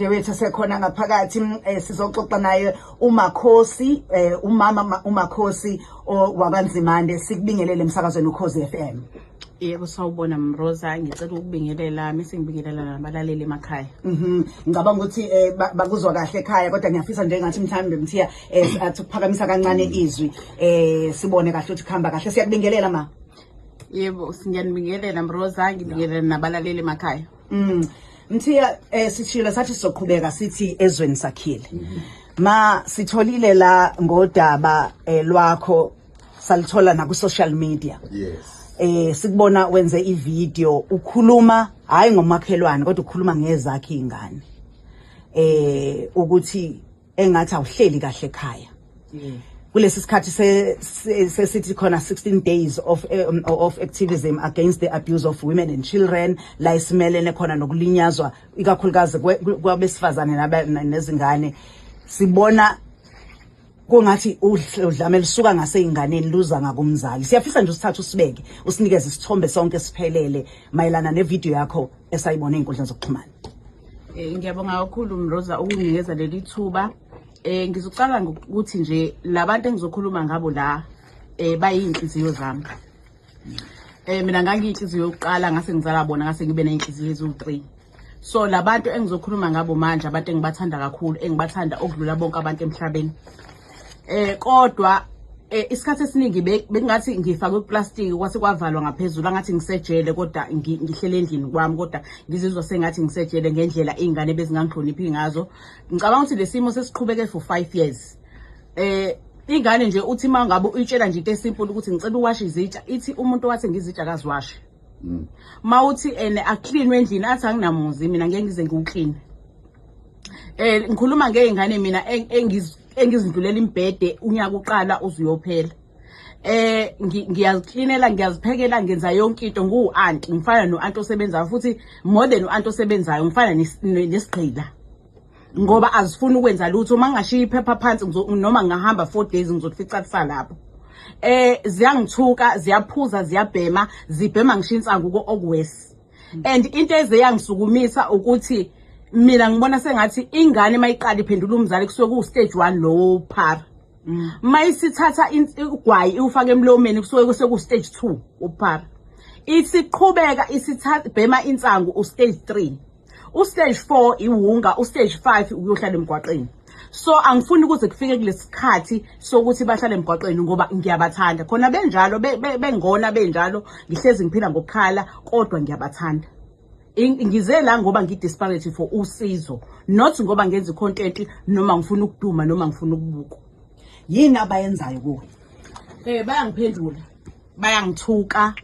Dadewethu sekhona ngaphakathi, sizoxoxa naye uMakhosi, umama uMakhosi wakwaNzimande. Sikubingelele emsakazweni Ukhozi FM. Yebo, sawubona Mroza, ngicela ukubingelela mise ngibingelela nabalaleli emakhaya. Ngicabanga ukuthi bakuzwa kahle ekhaya, kodwa ngiyafisa nje ngathi mhlawumbe Mthiya athi ukuphakamisa kancane izwi, sibone kahle ukuthi kuhamba kahle. Siyakubingelela, ma. Yebo, ngiyanibingelela Mroza, ngibingelela nabalaleli emakhaya. Mthiya, sishilo sathi sizoqhubeka sithi ezweni sakhile. Ma sitholile la ngodaba lwakho, salithola na ku social media. Sikubona wenze ivideo ukhuluma hayi ngomakhelwane kodwa ukhuluma ngezakhe ingane. Ukuthi engathi awuhleli kahle ekhaya. Kulesi sikhathi sesithi khona 16 days of activism against the abuse of women and children, la isimelene khona nokulinyazwa ikakhulukazi kwabesifazane nezingane, sibona kungathi udlame lisuka ngaseyinganeni luza ngakumzali. Siyafisa nje usithathe usibeke, usinikeze isithombe sonke siphelele mayelana nevideo yakho esayibona ey'nkundleni zokuxhumana. Ngiyabonga kakhulu Mroza ukunginikeza leli thuba. Ngizoqala ngokuthi nje labantu engizokhuluma ngabo la bayinhliziyo zami. Mina ngangiyinhliziyo yokuqala, ngase ngizala bona, ngase ngibe nezinhliziyo eziwu3. So labantu engizokhuluma ngabo manje abantu engibathanda kakhulu, engibathanda okudlula bonke abantu emhlabeni. Kodwa isikhathi esiningi bengathi ngifakwe kuplastic kwase kwavalwa ngaphezulu, angathi ngisejele, kodwa ngihlele endlini kwami, kodwa ngizizwa sengathi ngisejele ngendlela izingane bezingangihloniphi ngazo. Ngicabanga ukuthi lesimo sesiqhubeke for 5 years. Ingane nje uthi mangabe uyitshela nje into esimple ukuthi ngicela uwashe izitsha, ithi umuntu wathi ngizitsha akaziwashe. Mawuthi ene acleanwe endlini, athi anginamuzi mina, ngeke ngize ngiwuclean. Ngikhuluma ngey'ngane mina engizindlulela imbhede unyaka uqala uzuyophela. Ngiyaziklinela, ngiyaziphekela, ngenza yonke into, ngiwu-anti, ngifana no-anti osebenzayo, futhi more than u-anti osebenzayo, ngifana nesigqila ngoba azifuni ukwenza lutho. Uma ngingashiya iphepha phansi noma ngingahamba 4 days, ngizokufica kusalapho. Ziyangithuka, ziyaphuza, ziyabhema, zibhema ngisho insangu okuwesi. And into eze yangisukumisa ukuthi mina ngibona sengathi ingane mayiqala iphendula umzali kusuke ku stage 1 lowo phara. Mayisithatha ugwayi iwufaka emlomeni kusuke seku stage 2 uphara. Isiqhubeka isithatha bhema insangu u stage 3. U stage 4 iwunga, u stage 5 uyohlala emgwaqeni. So angifuni ukuze kufike kulesikhathi sokuthi bahlale emgwaqeni ngoba ngiyabathanda. Khona benjalo, bengona benjalo, ngihlezi ngiphila ngokukhala, kodwa ngiyabathanda. Ngize la ngoba ngi-desperate for usizo, not ngoba ngenza i-content noma ngifuna ukuduma noma ngifuna ukubukwa. Yini abayenzayo kuwe? Bayangiphendula, bayangithuka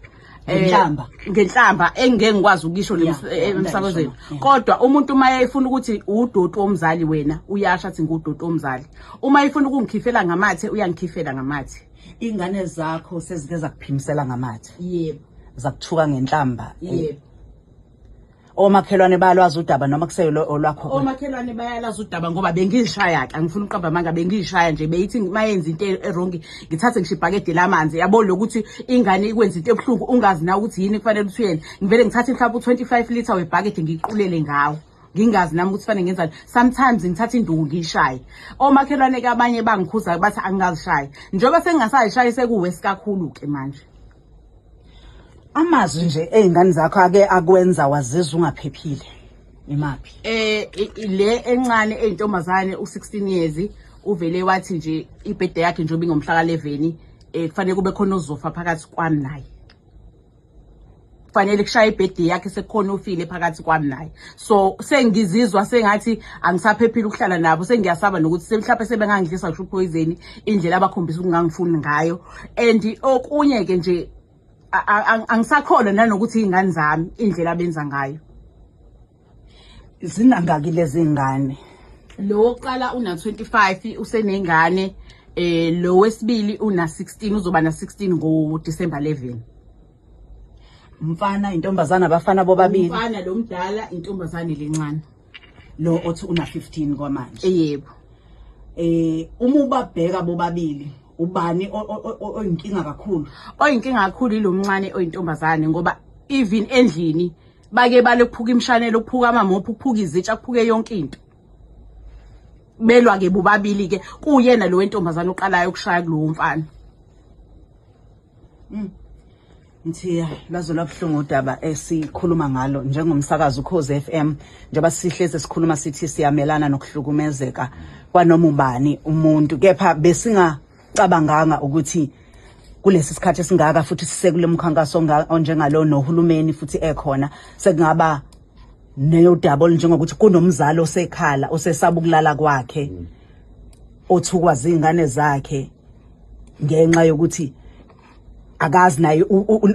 ngenhlamba. Ngenhlamba engeke ngikwazi ukisho emsakazweni. Kodwa umuntu uma efuna ukuthi udoti womzali wena, uyasho athi ngudoti womzali. Uma efuna ukungikhifela ngamathe, uyangikhifela ngamathe. Ingane zakho sezike zakuphimisela ngamathe? Yebo. Zakuthuka ngenhlamba? Yebo. Omakhelwane bayalwazi udaba noma kuseyilo olwakho? Omakhelwane bayalazi udaba ngoba bengishaya ke, angifuni ukuqamba amanga, bengishaya nje, beyithi mayenza into e-wrong ngithathe ngisho ibhakede lamanzi, yabo, lokuthi ingane ikwenza into ebuhlungu ungazi na ukuthi yini kufanele ukuthi uyenze, ngivele ngithathe mhlawumbe u25 liter webhakede ngiqulele ngawo, ngingazi nami ukuthi fanele ngenzani. Sometimes ngithatha induku ngiyishaye. Omakhelwane ke abanye bangikhuza, bathi angingazishayi, njengoba sengingasayishayi sekuwesi kakhulu ke manje. Amazwi nje ey'ngane zakho ake akwenza wazizwa ungaphephile imaphi? Le encane eyintombazane u16 years uvele wathi nje ibirthday yakhe njengoba ingomhla ka11, kufanele kube khona ozofa phakathi kwami naye, kufanele kushaya ibirthday yakhe sekukhona ofile phakathi kwami naye. So sengizizwa sengathi angisaphephile ukuhlala nabo, sengiyasaba nokuthi mhlawumbe sebengangidlisa ngisho poison, indlela abakhombisa ukungangifuni ngayo. And okunye ke nje, angisakholwa nanokuthi iy'ngane zami, indlela abenza ngayo. Zinangaki lezi ngane? Lo wokuqala una 25, usenengane. Lo wesibili una 16, uzoba na 16 ngo December 11. Mfana, intombazana, abafana bobabili? Umfana lo mdala, intombazane lencane. Lo othi una 15 kwamanje? Yebo. Uma ubabheka bobabili, ubani oyinkinga kakhulu? Oyinkinga kakhulu ilomncane oyintombazane, ngoba even endlini bake balokuphuka imshanelo, ukuphuka amamophu, ukuphuka izitsha, kuphuke yonke into. Belwa ke bobabili ke, kuyena lo wentombazane oqalayo ukushaya kulowo mfana. Mthiya, lwaze lwabuhlungu udaba esikhuluma ngalo njengomsakazo Ukhozi FM, njengoba sihlezi sikhuluma sithi siyamelana nokuhlukumezeka kwanoma ubani umuntu, kepha besingacabanganga ukuthi kulesi sikhathi esingaka futhi sisekule mkhankaso onjengalo nohulumeni futhi ekhona, sekungaba neyodaba olunjengokuthi kunomzali osekhala, osesaba ukulala kwakhe, othukwa zingane zakhe ngenxa yokuthi akazi naye,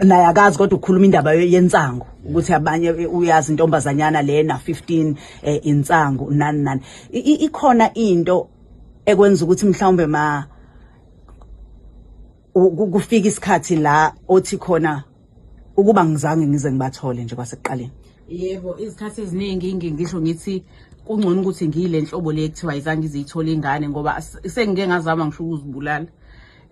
naye akazi, kodwa ukhuluma indaba yensangu ukuthi abanye uyazi intombazanyana lena 15 insangu nani nani. Ikhona into ekwenza ukuthi mhlawumbe ma kufika isikhathi la othi khona ukuba ngizange ngize ngibathole nje kwasekuqaleni? Yebo, izikhathi eziningi ngisho ngithi kungcono ukuthi ngiyile nhlobo le kuthiwa ayizange iziyithole ingane, ngoba sengike ngazama ngisho ukuzibulala.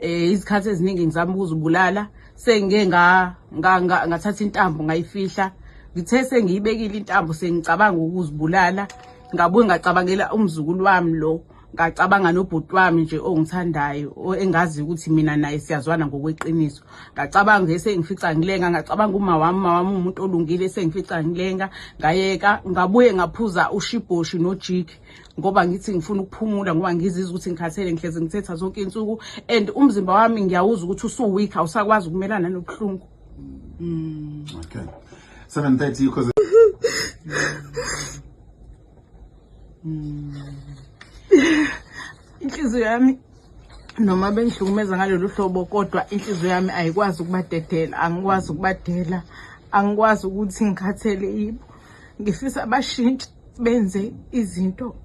Izikhathi eziningi ngizama ukuzibulala, sengike ngathatha intambo ngayifihla. Ngithe sengiyibekile intambo, sengicabanga ukuzibulala, ngabuye ngacabangela umzukulu wami lo, ngacabanga nobhuti wami nje ongithandayo, engazi ukuthi mina naye siyazwana ngokweqiniso. Ngacabanga esengifica ngilenga, ngacabanga uma wami, uma wami umuntu olungile, esengifica ngilenga, ngayeka. Ngabuye ngaphuza ushibhoshi nojiki ngoba ngithi ngifuna ukuphumula, ngoba ngizizwa ukuthi ngikhathele, ngihlezi ngithetha zonke iy'nsuku and umzimba wami ngiyawuzwa ukuthi usu-weak, awusakwazi ukumelana nobuhlungu. Okay. 7:30 because Inhliziyo yami, noma bengihlukumeza ngalolu hlobo, kodwa inhliziyo yami ayikwazi ukubadedela, angikwazi ukubadela, angikwazi ukuthi ngikhathele yibo. Ngifisa bashintshe, benze izinto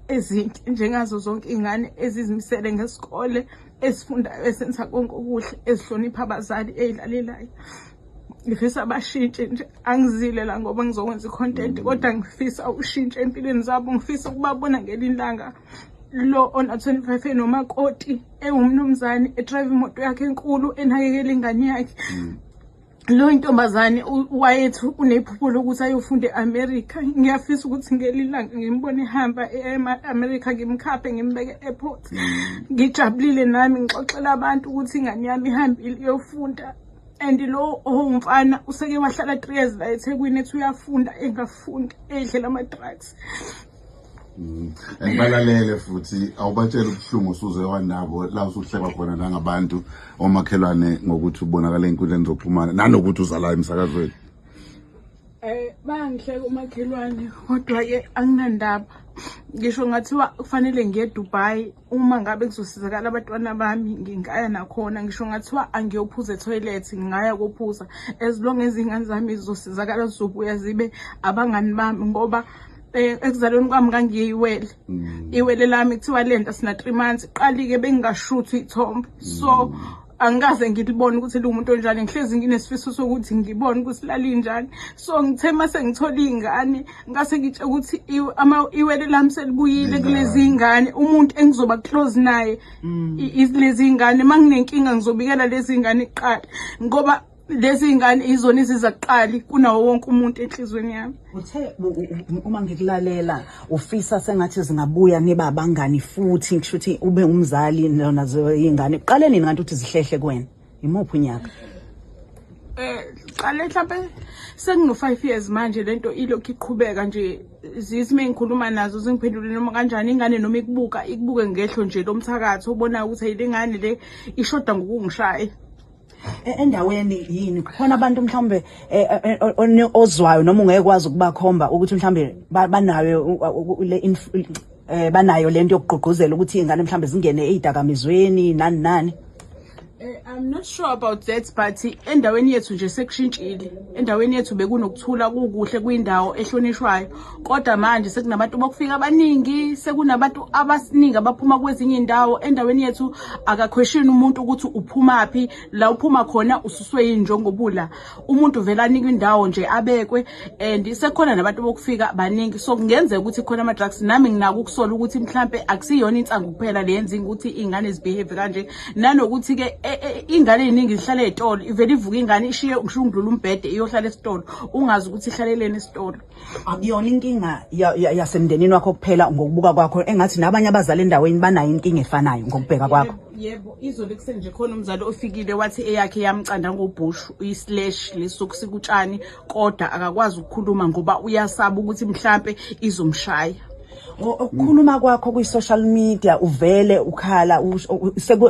ezinhle njengazo zonke iy'ngane ezizimisele ngesikole, ezifundayo, esenza konke okuhle, ezihlonipha abazali, ey'lalelayo. Ngifisa bashintshe nje. Angizile la ngoba ngizokwenza i-content, kodwa ngifisa ushintshe empilweni zabo. Ngifisa ukubabona ngelinye ilanga lo ona 25 enomakoti, ewumnumzane, e-drive imoto yakhe enkulu, enakekela ingane yakhe. Lo intombazane wayethu unephupho lokuthi ayofunda e-America. Ngiyafisa ukuthi ngelinye ilanga ngimbone ehamba e-America, ngimkhaphe, ngimbeke e-airport, ngijabulile nami, ngixoxela abantu ukuthi ingane yami ihambile iyofunda. And lo owumfana useke wahlala 3 years la eThekwini, ethi uyafunda, engafundi, edlela ama-drugs. And balalele futhi awubatshela ubuhlungu osuze wanabo la usuhleba khona nangabantu omakhelwane ngokuthi ubonakala ey'nkundleni zokuxhumana nanokuthi uzala emsakazweni. Bayangihleka umakhelwane, kodwa ke anginandaba. Ngisho ngathiwa kufanele ngiye eDubai, uma ngabe kuzosizakala abantwana bami, ngingaya nakhona. Ngisho ngathiwa angiyophuza e-toilet, ngingaya kophuza, as long as iy'ngane zami zizosizakala, zizobuya zibe abangani bami, ngoba ekuzalweni kwami ngangiyiwele. Iwele lami kuthiwa lento sina 3 months qali-ke bengingashuthi iy'thombe, so angikaze ngilibone ukuthi liwumuntu onjani. Ngihlezi nginesifiso sokuthi ngibone ukuthi lalinjani. So ngithe uma sengithola iy'ngane, ngase ngitshe ukuthi iwele lami selibuyile kulezi iy'ngane. Umuntu engizoba close naye lezi iy'ngane. Uma nginenkinga ngizobikela lezi iy'ngane kuqala, ngoba lezi iy'ngane izona eziza kuqali kunawo wonke umuntu enhliziyweni yami. Uthe uma ngikulalela ufisa sengathi zingabuya niba abangani futhi, kusho ukuthi ube umzali nazo iy'ngane. Kuqale nini kanti ukuthi zihlehle kuwena? Imuphi unyaka? Qale mhlampe sengino 5 years manje lento ilokhu iqhubeka nje. Zithi mengikhuluma nazo zingiphendule noma kanjani. Ingane noma ikubuka, ikubuke ngehlo nje lomthakathi, obonayo ukuthi le ngane le ishoda ngokungishaya. Endaweni yini khona abantu mhlawumbe ozwayo noma ungeke kwazi ukubakhomba ukuthi mhlawumbe banayo le banayo lento yokugqugquzela ukuthi iy'ngane mhlawumbe zingene ey'dakamizweni nani nani? I'm not sure about that, but endaweni yethu nje sekushintshile. Endaweni yethu bekunokuthula, kukuhle, kuyindawo ehlonishwayo, kodwa manje sekunabantu bokufika abaningi, sekunabantu abaningi abaphuma kwezinye indawo. Endaweni yethu akakhweshini umuntu ukuthi uphumaphi, la uphuma khona ususwe yini njengobula. Umuntu vele anikwe indawo nje abekwe, and sekukhona nabantu bokufika baningi, so kungenzeka ukuthi khona ama-drugs. Nami nginako ukusola ukuthi mhlampe akusiyona insangu kuphela le yenza ukuthi iy'ngane zi-behave kanje, nanokuthi-ke Ingane eziningi zihlala ezitolo, ivele ivuka ingane ishiye ngisho ungidlula umbhede iyohlala esitolo, ungazi ukuthi ihlaleleni esitolo. Akuyona inkinga yasemndenini wakho kuphela ngokubuka kwakho, engathi nabanye abazali endaweni banayo inkinga efanayo ngokubheka kwakho. Yebo, izolo ekuseni nje khona umzali ofikile wathi eyakhe yamcanda ngobhushu, i-slash lesokusika utshani, kodwa akakwazi ukukhuluma ngoba uyasaba ukuthi mhlampe izomshaya. Ukukhuluma kwakho kwi-social media uvele ukhala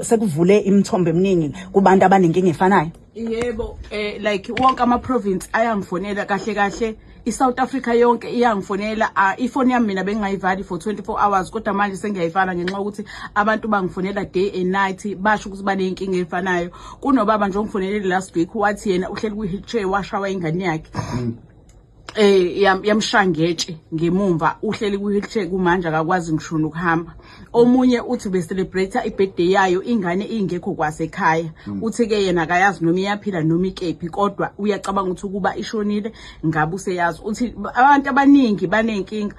sekuvule imithombo eminingi kubantu abanenkinga efanayo. Yebo, like wonke ama province ayangifonela, kahle kahle iSouth Africa yonke iyangifonela. Ifoni yami mina bengingayivali for 24 hours, kodwa manje sengiyayivala ngenxa yokuthi abantu bangifonela day and night, basho ukuthi baneyinkinga efanayo. Kunobaba nje ongifonelele last week, wathi yena uhleli kwi-wheelchair, washawa ingane yakhe, yamshangetshe ngemumva, uhleli kwi-wheelchair kumanje, akakwazi ngisho ukuhamba. Omunye uthi be-celebrate i-birthday yayo, ingane ingekho kwasekhaya. Uthi-ke yena akayazi noma iyaphila noma ikephi, kodwa uyacabanga ukuthi ukuba ishonile ngabe useyazi. Uthi abantu abaningi baney'nkinga.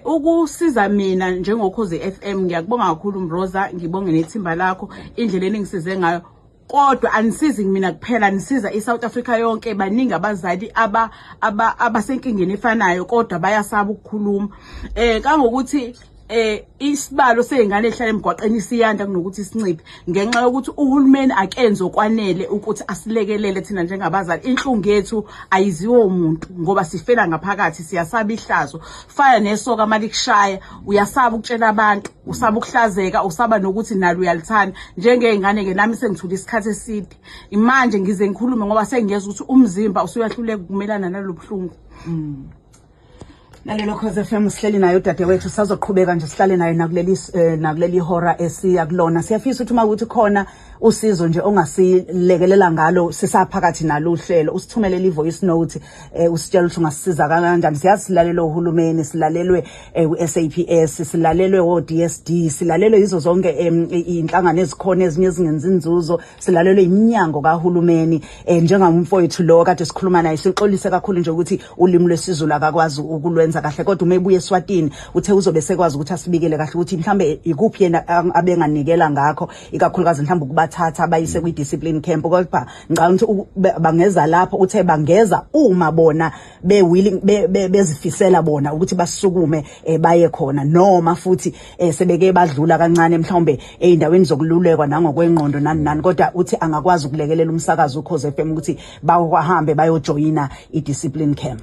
Ukusiza mina njengoKhozi FM, ngiyakubonga kakhulu Mroza, ngibonge nethimba lakho indlela eningisize ngayo, kodwa anisizi mina kuphela, nisiza iSouth Africa yonke. Baningi abazali aba abasenkingeni efanayo, kodwa bayasaba ukukhuluma, kangokuthi isibalo sey'ngane ehlala emgwaqeni siyanda kunokuthi sinciphe, ngenxa yokuthi uhulumeni akenzi okwanele ukuthi asilekelele thina njengabazali. Inhlungu yethu ayiziwo umuntu ngoba sifela ngaphakathi, siyasaba ihlazo. Fana nesoka malikushaya, uyasaba ukutshela abantu, usaba ukuhlazeka, usaba nokuthi nalo uyalithanda. Njengey'ngane-ke nami sengithule isikhathi eside, manje ngize ngikhulume ngoba sengiyeza ukuthi umzimba usuyahluleka ukumelana nalo buhlungu. Nalelo Khozi FM, sihleli nayo udadewethu, sazoqhubeka nje sihlale nayo nakuleli hora esiya kulona. Siyafisa ukuthi uma ukuthi khona usizo nje ongasilekelela ngalo sisaphakathi nalo uhlelo, usithumelele i-voice note, usitshela ukuthi ungasisiza kanjani. Siyazi silalelwe uhulumeni, silalelwe u-SAPS, silalelwe o-DSD, silalelwe yizo zonke iy'nhlangano ezikhona, ezinye ezingenzi inzuzo, silalelwe iminyango kahulumeni. Njengamfowethu lo kade sikhuluma naye, sixolise kakhulu nje ukuthi ulimi lwesiZulu akakwazi ukulwenza kahle, kodwa uma ebuya eSwatini uthe uzobe sekwazi ukuthi asibikele kahle ukuthi mhlambe ikuphi yena abenganikela ngakho, ikakhulukazi mhlawumbe ukubathatha abayise kwi-discipline camp. Kodwa ngicabanga ukuthi bangeza lapho, uthe bangeza uma bona be-willing, bezifisela bona ukuthi basukume baye khona, noma futhi sebeke badlula kancane mhlawumbe ey'ndaweni zokululekwa nangokwengqondo nani nani. Kodwa uthi angakwazi ukulekelela umsakazo uKhozi FM ukuthi bahambe bayojoyina i-discipline camp.